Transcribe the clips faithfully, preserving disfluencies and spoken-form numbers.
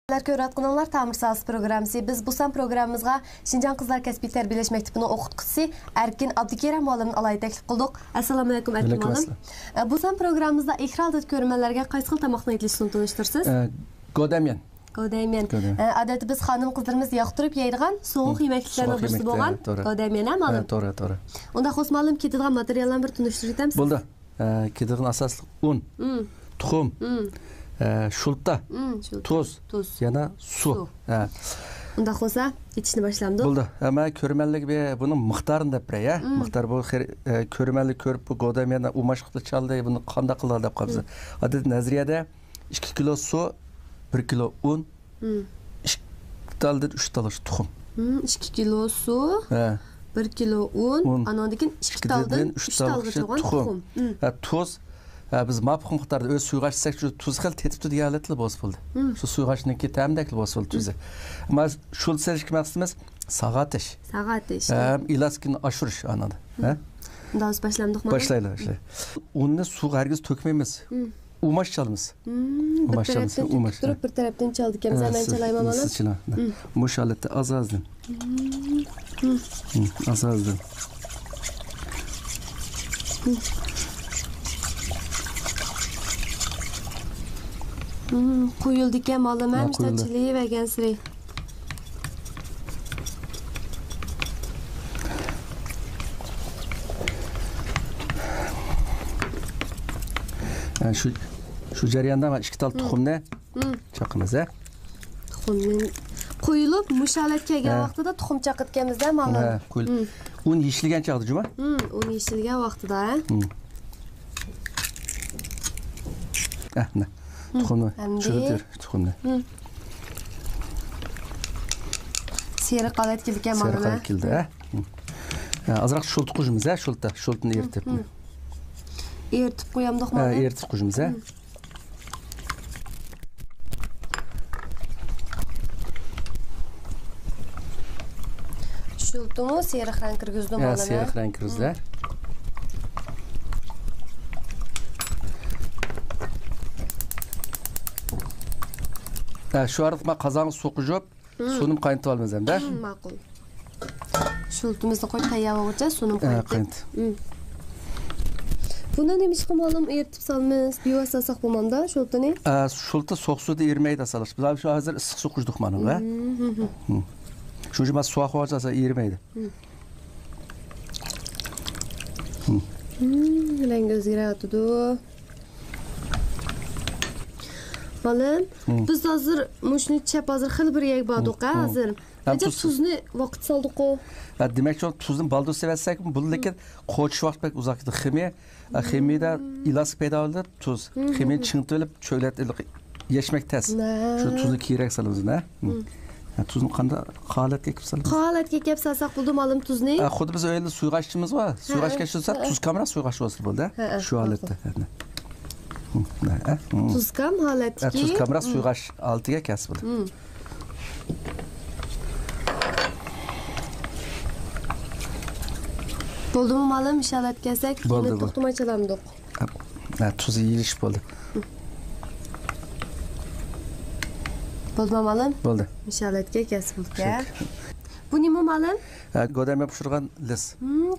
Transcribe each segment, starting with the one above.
سىلەر كۆرۈۋاتقىنىڭلار تامىر ساھەسى پروگراممىسى. بىز بۇ سان پروگراممىمىزغا شىنجاڭ قىزلار كەسپىي تەربىيەلەش مەكتىپىنىڭ ئوقۇتقۇچىسى ئەركىن ئابدۇكېرەم مۇئەللىمنى ئالاھىدە تەكلىپ قىلدۇق. ئەسسالامۇئەلەيكۇم، ئەركىن مۇئەللىم. ئە، بۇ سان پروگراممىمىزدا ئېكران ئالدىدىكى كۆرۈرمەنلەرگە قايسى خىل تاماقنىڭ ئېتىلىشىنى تونۇشتۇرىسىز؟ ئە، گودەميەن. گودەميەن. گودەميەن. ئە، ئادەتتە بىز خانىم قىزلىرىمىز ياقتۇرۇپ يەيدىغان سوغۇق يېمەكلىكلەرنىڭ بىرسى بولغان گودەميەن، ھە، مۇئەللىم؟ ھە، توغرا، توغرا. ئۇنداق بولسا، مۇئەللىم، كېتىدىغان ماتېرىياللارنى بىر تونۇشتۇرۇپ ئۆتەمسىز؟ بولدى. ئە، كېتىدىغان ئاساسلىق ئۇن، تۇخۇم، ئە، شۇلتا، تۇز، تۇز، يەنە سۇ. سۇ. ئە. ئۇنداق بولسا، ئېتىشنى باشلامدۇق؟ بولدى. ئە، مەن كۆرۈرمەنلەرگە بىر بۇنىڭ مىقدارىنى دەپ بېرەي، ئە. مىقدار بۇ خېرى-، ئە، كۆرۈرمەنلەر كۆرۈپ، بۇ گودەميەننى ئۇماش قىلىپ چالدى، بۇنى قانداق قىلىدۇ دەپ قالىسىز. ئادەتتە نەزەرىيەدە ئىككى كىلو سۇ، بىر كىلو ئۇن، ئىككى تالدىن ئۈچ تالغىچە تۇخۇم. ئىككى كىلو سۇ، ھە، بىر كىلو ئۇن، ئۇن، ئانىڭدىن كېيىن ئىككى تالدىن ئۈچ تالغىچە بولغان تۇخۇم. ھە، تۇز. ھە، بىز ماپۇق مىقداردا ئۆز سۇيغاچ دېسەك، شۇ تۇز خېلى تېتىپتۇ دېگەن ھالەتلا بولسا بولدى. شۇ سۇيغاچنىڭكى تەمىدەكلا بولسا بولدى تۇزى. ئەمما شۇ سېلىشقا مەقسىتىمىز ساغاتىش. ساغاتىش. ھەم ئېلاستىكىنى ئاشۇرۇش ئانىدا. ھە؟ ئۇنداق بولسا باشلامدۇق مانا. باشلايلى، باشلايلى. ئۇننى سۇغا ھەرگىز تۆكمەيمىز. ئۇماش چالىمىز. بىر تەرەپتىن تۆكۈپ تۇرۇپ، بىر تەرەپتىن چالىدىكەنمىز. ھە، مەن چالايمەن مانا. سىز چالاڭ. مۇشۇ ھالەتتە ئاز-ئازدىن. ئاز-ئازدىن. قۇيۇلدىكەن مانا، مەن مۇشۇنداق چىلىۋەرگەنسېرى. ھە، شۇ، شۇ جەرياندا مانا ئىككى تال تۇخۇمنى چاقىمىز، ھە؟ تۇخۇمنى قويۇلۇپ، مۇشۇ ھالەتكە كەلگەن ۋاقتىدا تۇخۇم چاقىدىكەنمىز-دە، مانا. ھە، قويۇلۇپ. ئۇن يېشىلگەن چاغدا جۇما؟ ئۇن يېشىلگەن ۋاقتىدا، ھە؟ ھە، مانا. تۇخۇمنى، ئەمدى شۇنى تۇر، تۇخۇمنى. سېرىق ھالەتكە كېلىدىكەن، مانا. سېرىق ھالەتكە كېلىدۇ، ھە؟ ھە، ئازراق شۇلتا قوشىمىز، ھە، شۇلتا، شۇلتىنى ئېرىتىپ. ئېرىتىپ قويامدۇق، ھە، مانا. ئېرىتىپ قوشىمىز، ھە؟ شۇلتىمۇ سېرىق رەڭ كىرگۈزدى، ھە، مانا. سېرىق رەڭ كىرگۈزدى، ھە؟ ھە، شۇ ئارىلىقتا مەن قازانغا سۇ قۇيۇپ، سۇنىمۇ قاينىتىۋالىمىز ئەمدى. ماقۇل. شۇلتىمىزنى قويۇپ تەييار بولغۇچە سۇنىمۇ قاينىتىپ. بۇنى نېمىشقا مۇئەللىم ئېرىتىپ سالىمىز؟ بىۋاسىتە سالساق بولمامدا شۇلتىنى؟ ئە، شۇلتا سوغۇق سۇدا ئېرىمەيدۇ ئاساسلىق. بىز شۇ ھازىر ئىسسىق سۇ قۇيدۇق مانىڭغا. شۇنىڭ ئۈچۈن مانا سۇ قويغاچ ئاساسلىق ئېرىمەيدۇ. رەڭگى ئۆزگىرىۋاتىدۇ. مۇئەللىم، بىز ھازىر مۇشۇنى چەپ ھازىر خېلى بىر يەرگە باردۇق، ھە، ھازىر. ئەجەب تۇزنى ۋاقىت سالدۇققۇ. ھە، دېمەكچى، تۇزنى بالدۇر سېلىۋەتسەك، بۇ لېكىن قوچۇش ۋاقىت بەك ئۇزاق كېتىدۇ. خىمىيە، خىمىيەدە ئېلاستىك پەيدا بولۇپ، تۇز. خىمىيەنى چىڭىتىۋېلىپ، چۆگىلەپ يەشمەك تەس. شۇ تۇزنى كېيىنرەك سالىمىز، ھە؟ ھە، تۇزنى قانداق، قايسى ھالەتكە ئېلىپ سالىمىز؟ قايسى ھالەتكە ئېلىپ سالساق بولىدۇ، مۇئەللىم، تۇزنى؟ ھە، خۇددى بىز ئۆيدە سۇيغاچ ئىچىمىز بار. سۇيغاچ ئىچسەك، تۇزكامراق سۇيغاچ بولسا بولىدۇ، ھە؟ شۇ ھالەتتە. تۇزكام ھالەتتىكى. ھە، تۇزكامراق سۇيغاچ ھالىتىگە كەلسە بولىدۇ. بولدىمۇ، مۇئەللىم؟ ئىشارەت كەلسەك، بولدى، بولدى. توختىماي چالامدۇق. ھە، تۇزى يېلىشىپ بولدى. بولدىمۇ، مۇئەللىم؟ بولدى. ئىشارەتكە كەلسە بولدى. بۇ نېمە، مۇئەللىم؟ ھە، گودەميەن پىشۇرغان لىس.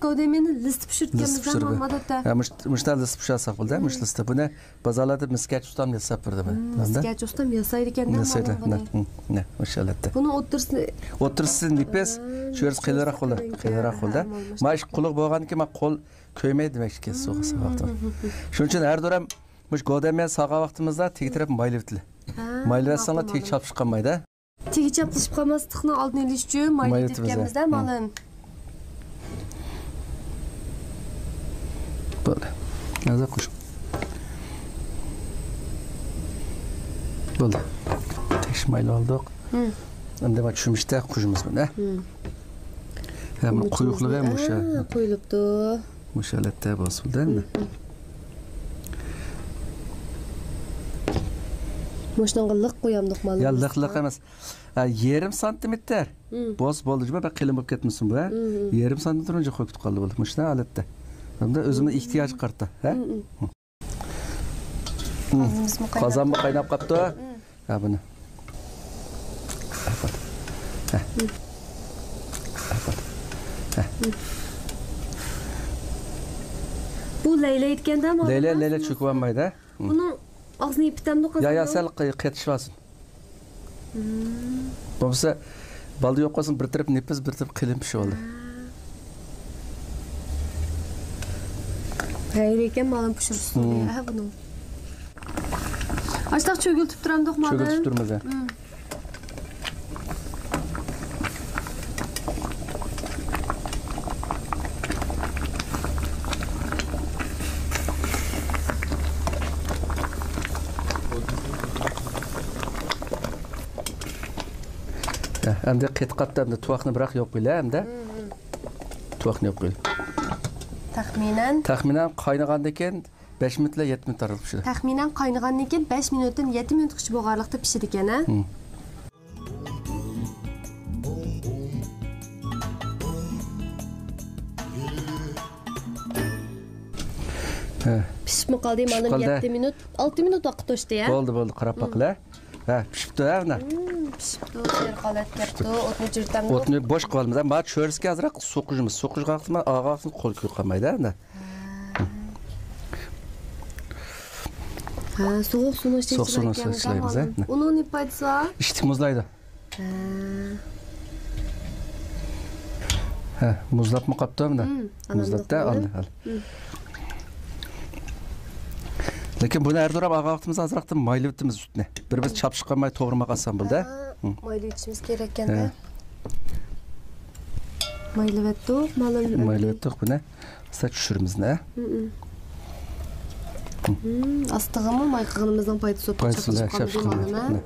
گودەميەننى لىستە پىشۇرتكەنمىز، ئادەتتە. ھە، مۇشۇنداق لىستە پىشۇرساق بولدى، مۇشۇ لىستە. بۇنى بازارلاردا مىسكەچ ئۇستام ياساپ بېرىدۇ. مىسكەچ ئۇستام ياسايدىكەن، مۇشۇ ھالەتتە. بۇنىڭ ئوتتۇرىسى، ئوتتۇرىسى نېپىز، شۇ يەرسى قېلىنراق بولدى، قېلىنراق بولدى. مانا ئىش قۇلۇق بولغاندىكىن مانا قول كۆيمەيدۇ دېمەكچى، سۇغا ساۋاقتا. شۇنىڭ ئۈچۈن ھەر دائىم مۇشۇ گودەميەن سالغان ۋاقتىمىزدا تېگى تەرەپنى مايلىۋېتىلى. مايلىۋەتسەڭلار تېگى چاپلىشىپ قالمايدۇ. تېگى چاپلىشىپ قالماسلىقنىڭ ئالدىنى ئېلىش ئۈچۈن مايلىۋېتىپكەنمىز-دە، مۇئەللىم. بولدى. ھازىر قوش. بولدى. تەكشى مايلىۋالدۇق. ئەمدى مانا چۆمۈچتە قوشىمىز بۇنى. ھە، بۇنى قويۇقلۇقى مۇشۇ. قويۇلۇپتۇ. مۇشۇ ھالەتتە بولسا بولدى ئەمدى. مۇشۇنىڭغا لىق قويامدۇق، مانا. يا، لىق، لىق ئەمەس. ھە، يېرىم سانتىمېتىر. بولسا بولدى، جۇمۇ، بەك قېلىن بولۇپ كەتمىسۇن بۇ، ھە؟ يېرىم سانتىمېتىر ئۇنچە قويۇپ كېتىپ قالدى، بولدى. مۇشۇنداق ھالەتتە. ئەمدى ئۆزىمىزنىڭ ئېھتىياجىغا قارىتا، ھە؟ قازانمۇ قايناپ قاپتۇ. ھە، بۇنى. بۇ لەيلەيدىكەندە، مانا لەيلە، لەيلە چۆكۈۋالمايدۇ. بۇنىڭ ئاغزىنى يېپىتەمدۇ يا، يا، قازاننىڭ؟ سەل قى-، قېتىشىۋالسۇن. بولمىسا، بالدۇر يوق قالسۇن، بىر تەرەپ نېپىز، بىر تەرەپ قېلىن پىشىۋالدى. ھەيرىكەن مالىم پىشۇرۇش ئۇسۇلى، ھە، بۇنىڭ. ئاشتاق چۆگۈلتۈپ تۇرامدۇق مالىم؟ چۆگۈلتۈپ تۇرىمىز، ھە. ھە، ئەمدى قېتىقاتتا ئەمدى تۇۋاقنى بىراق يوق قىل، ھە، ئەمدى. تۇۋاقنى يوق قىل. تەخمىنەن؟ تەخمىنەن قاينىغاندىن كېيىن بەش مىنۇت بىلەن يەتتە مىنۇت ئارىلىق پىشىدۇ. تەخمىنەن قاينىغاندىن كېيىن بەش مىنۇتتىن يەتتە مىنۇتقىچە بولغانلىقتا پىشىدىكەن، ھە؟ ھە. پىشىپمۇ قالدى، مانا يەتتە مىنۇت، ئالتە مىنۇت ۋاقىت توشتى، ھە؟ بولدى، بولدى، قاراپ باقىلى. ھە، پىشىپتۇ، ھە، مانا. پىشىپتۇ، سېرىق ھالەتكە كەپتۇ. ئوتنى ئۆچۈرتەمدۇ؟ ئوتنى بوش قىلىۋالىمىز. ھە، مانا چۆرىسىگە ئازراق سۇ قۇيىمىز. سۇ قۇيغان ۋاقتىدا ئاغا قول كۆيۈپ قالمايدۇ، ھە، مانا. ھە، سوغۇق سۇنىڭ ئىچىگە سوغۇق سۇنىڭ ئىچىگە سىلايمىز، ھە. ئۇنىڭ نېمە پايدىسى بار؟ ئىشتىك مۇزلايدۇ. ھە. ھە، مۇزلاپمۇ قاپتۇ مانا. مۇزلاتتى، ئالدى، ئالدى. لېكىن بۇنى ھەر دوراپ ئالغان ۋاقتىمىزدا ئازراقتىن مايلىۋېتىمىز سۈتنى. بىر بىز چاپشىق قالماي توغرىماق ئاسان بولدى. ھە، مايلىۋېتىشىمىز كېرەككەن-دە. مايلىۋەتتۇق، مانا. مايلىۋەتتۇق بۇنى. سەل چۈشۈرىمىز، نە؟ ئاستىغىمۇ ماي قىلغىنىمىزنىڭ پايدىسى بولۇپ، چاپلىشىپ قالمىدى، مانا.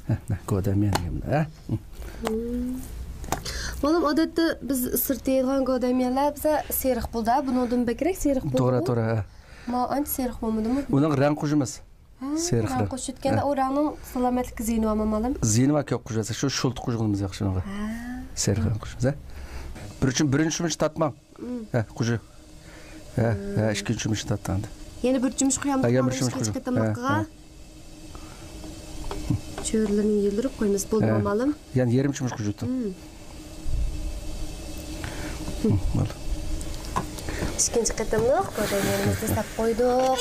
ھە، نە، گۆدەميەن دېگەن، ھە؟ مالىم، ئادەتتە بىز سىرتتا يەيدىغان گۆدەميەنلەر بىزە سېرىق بولىدۇ، بۇنىڭدىن بەكرەك سېرىق بولىدۇ. توغرا، توغرا، ھە. ما ئانچە سېرىق بولمىدىمۇ؟ ئۇنىڭ رەڭ قوشىمىز. ھە، سېرىق رەڭ قوشۇۋەتكەندە ئۇ رەڭنىڭ سالامەتلىككە زىيىنى بارمۇ، مالىم؟ زىيىنى بار، كۆپ قوشۇۋەتسە، شۇ شۇلتا قوشۇلىمىز ياخشى ئۇنىڭغا. ھە. سېرىق رەڭ قوشىمىز، ھە. بىر چومچە، بىرىنچى چومچە تارتماڭ. ھە، قوشۇ. ھە، ھە، ئىككىنچى چومچە تارتتىڭ ئەمدى. يەنە بىر چومچە قويامدۇ، يەنە بىر چومچە قوشۇڭ. ھە، ھە. چۆرىلىرىنى يېلدۈرۈپ قويىمىز، بولدىمۇ، مالىم؟ يەنە يېرىم چومچە قوشۇۋېتىڭ. بولدى. ئىككىنچى قېتىملىق گۆدەميەنلىرىمىزنى ساپ قويدۇق.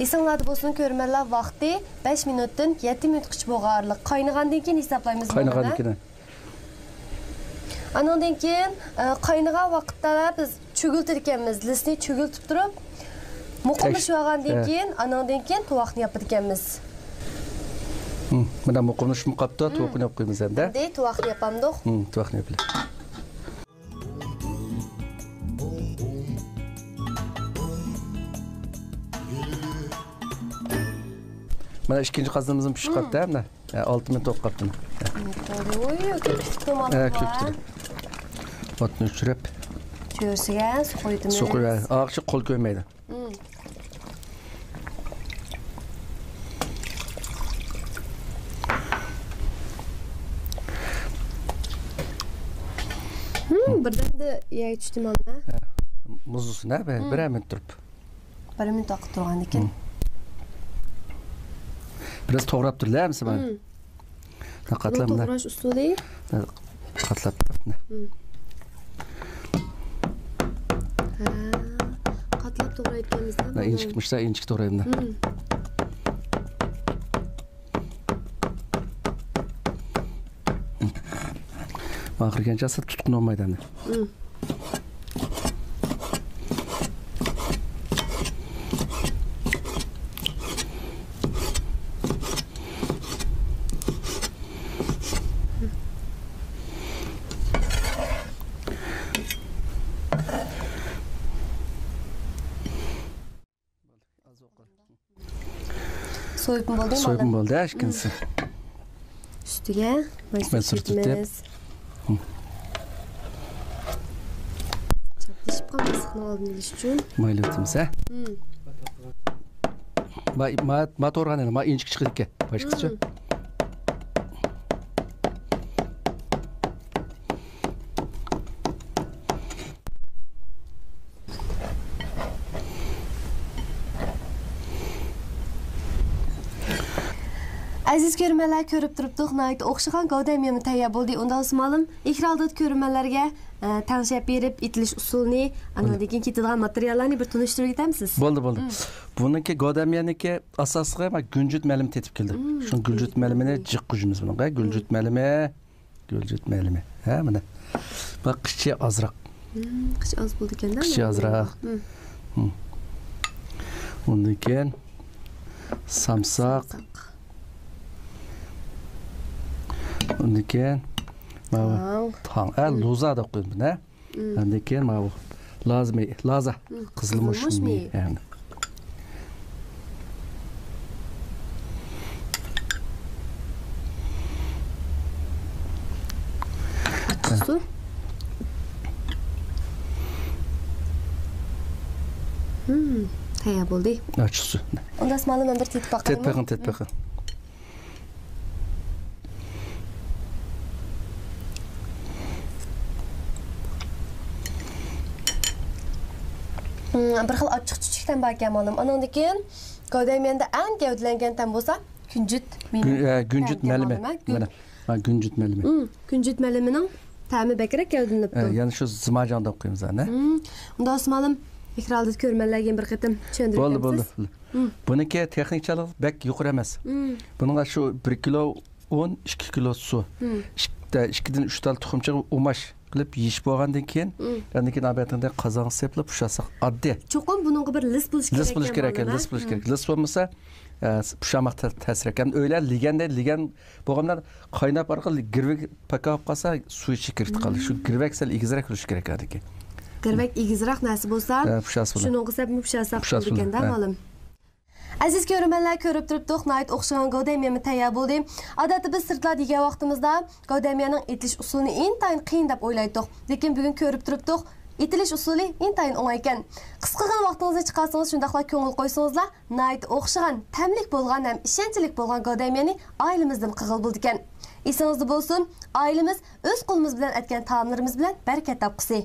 ئېسىڭلاردا بولسۇن، كۆرۈرمەنلەر، ۋاقتى بەش مىنۇتتىن يەتتە مىنۇتقىچە بولغانلىق. قاينىغاندىن كېيىن ھېسابلايمىز. قاينىغاندىن كېيىن. ئانىڭدىن كېيىن، ئە، قاينىغان ۋاقىتتا بىز چۆگۈلتىدىكەنمىز. لىسنى چۆگۈلتۈپ تۇرۇپ، مۇقىملىشىۋالغاندىن كېيىن، ئانىڭدىن كېيىن تۇۋاقنى ياپىدىكەنمىز. مانا مۇقىملىشىپ قاپتۇ، تۇۋىقىنى ياپقىمىز ئەمدى. ئەمدى تۇۋاقنى ياپامدۇق؟ تۇۋاقنى ياپىلى. مانا ئىككىنچى قازىنىمىزمۇ پىشىپ قاپتۇ، مانا. ھە، ئالتە مىنۇت بولۇپ قاپتۇ. ھە، كۆپتۈر. ئوتنى ئۆچۈرۈپ. سۇ قويۇۋېتىمىز. سۇ قويۇپ، ئاغىچى قول كۆيمەيدۇ. بىردەمدە يەگە چۈشتى مانا. ھە، مۇزلىسۇن، ھە، بىر، بىرەر مىنۇت تۇرۇپ. بىر مىنۇت ۋاقىت تۇرغاندىكىن. بىراز توغراپ تۇرلا، ھەممىسى بار. قاتلاپ توغراش ئۇسۇلى. قاتلاپ. ھە، قاتلاپ توغرايدىكەنمىز-دە. ئىنچىكە، مۇشۇنداق ئىنچىكە توغرايمەن. ئاخىرى كەلگەنچە تۇتقىنى بولمايدۇ ئەمدى. سويۇپمۇ بولدى، سويۇپمۇ بولدى، ھە، ئىككىنچىسى. ئۈستىگە ماي سۈرتۈپ. چاپلىشىپ قالماسلىقنىڭ ئالدىنى ئېلىش ئۈچۈن. مايلىۋېتىمىز، ھە؟ ما، ما، ما تورغان ئەمدى، ما ئىنچىكە چىقىدىكەن، باشقىچە. ئەزىز كۆرۈرمەنلەر، كۆرۈپ تۇرۇپتۇق، ناھايىتى ئوخشىغان گەۋدە ھەميانى تەييار بولدى. ئۇنداق بولسا مالىم، ئېكران ئالدىدىكى كۆرۈرمەنلەرگە، ئە، تەڭشەپ بېرىپ، ئېتىلىش ئۇسۇلىنى، ئاندىن كېيىن كېتىدىغان ماتېرىياللارنى بىر تونۇشتۇرۇپ ئۆتەمسىز؟ بولدى، بولدى. بۇنىڭكى گەۋدە ھەميانىكى ئاساسلىقى، مانا، گۈنجۈت مەلىمى تېتىپ كەلدى. شۇ گۈنجۈت مەلىمىنى جىق قۇيىمىز بۇنىڭغا. گۈنجۈت مەلىمى. گۈنجۈت مەلىمى. ھە، مانا. بۇ قىچى ئازراق. قىچى ئاز بولىدىكەن-دە. قىچى ئازراق. ئۇندىن كېيىن سامساق. ئۇندىن كېيىن ماۋۇ تاڭ. ھە، لوزا دەپ قويدۇم بۇنى. ئاندىن كېيىن ماۋۇ لازا مېيى، لازا. قىزىلمۇچ مېيى. ئاچچىقسۇ. تەييار بولدى. ئاچچىقسۇ. ئۇنداق مالىم، مەن بىر تېتىپ باقايمۇ؟ تېتىپ بېقىڭ، تېتىپ بېقىڭ. بىر خىل ئاچچىق چۈچۈك تەم باركەن مالىم. ئانىڭدىن كېيىن گەۋدە ھەميانىدا ئەڭ گەۋدىلەنگەن تەم بولسا كۈنجۈت مېيى. گۈنجۈت مەلىمى. مانا، ھە، گۈنجۈت مەلىمى. كۈنجۈت مەلىمىنىڭ تەمى بەكرەك گەۋدىلىنىپتۇ. يەنە شۇ زىماجاڭ دەپ قويىمىز، ھە. ئۇنداق مالىم، ئېكران ئالدىدىكى كۆرۈرمەنلەرگە بىر قېتىم چۈشەندۈرۈپ بولدى، بولدى. بۇنىڭكى تېخنىكىچىلىق بەك يۇقىرى ئەمەس. بۇنىڭغا شۇ بىر كىلو ئۇن، ئىككى كىلو سۇ، ئىككىدىن ئۈچ تال تۇخۇمچىغا ئۇماش قىلىپ يېيىش بولغاندىن كېيىن، ئاندىن كېيىن ئەلۋەتتە قازانغا سېپىپ ئۇشلاتساق ئاددىي. چوقۇم بۇنىڭغا بىر لىس بولۇش كېرەك. لىس بولۇش كېرەك، لىس بولۇش كېرەك. لىس بولمىسا، ئە، ئۇشلاتماق تە-، تەسرەك. ئەمدى ئۆيلەر لېگەندە، لېگەن بولغانلار قايناپ ئارقىلىق گىرۋەك پاكاپ قالسا، سۇ ئىچىگە كىرىپ قالىدۇ. شۇ گىرۋەك سەل ئېگىزرەك بولۇشى كېرەك ئادىكى. گىرۋەك ئېگىزرەك نەرسە بولسا، شۇنىڭغا سەپ ئۇشلاتساق بولىدىكەن-دە، مالىم. ئەزىز كۆرۈرمەنلەر، كۆرۈپ تۇرۇپتۇق، ناھايىتى ئوخشىغان گەۋدە ھەميانى تەييار بولدى. ئادەتتە بىز سىرتلاردا يېگەن ۋاقتىمىزدا گەۋدە ھەميانىنىڭ ئېتىلىش ئۇسۇلىنى ئىنتايىن قىيىن دەپ ئويلايتتۇق. لېكىن بۈگۈن كۆرۈپ تۇرۇپتۇق، ئېتىلىش ئۇسۇلى ئىنتايىن ئوڭايكەن. قىسقىغىنە ۋاقتىڭىزنى چىقارسىڭىز، شۇنداقلا كۆڭۈل قويسىڭىزلا، ناھايىتى ئوخشىغان، تەملىك بولغان ھەم ئىشەنچلىك بولغان گەۋدە ھەميانى ئائىلىمىزدىن قىلغىلى بولىدىكەن. ئېسىڭىزدە بولسۇن، ئائىلىمىز ئۆز قولىمىز بىلەن ئەتكەن تائاملىرىمىز بىلەن بەرىكەت تاپقۇسى.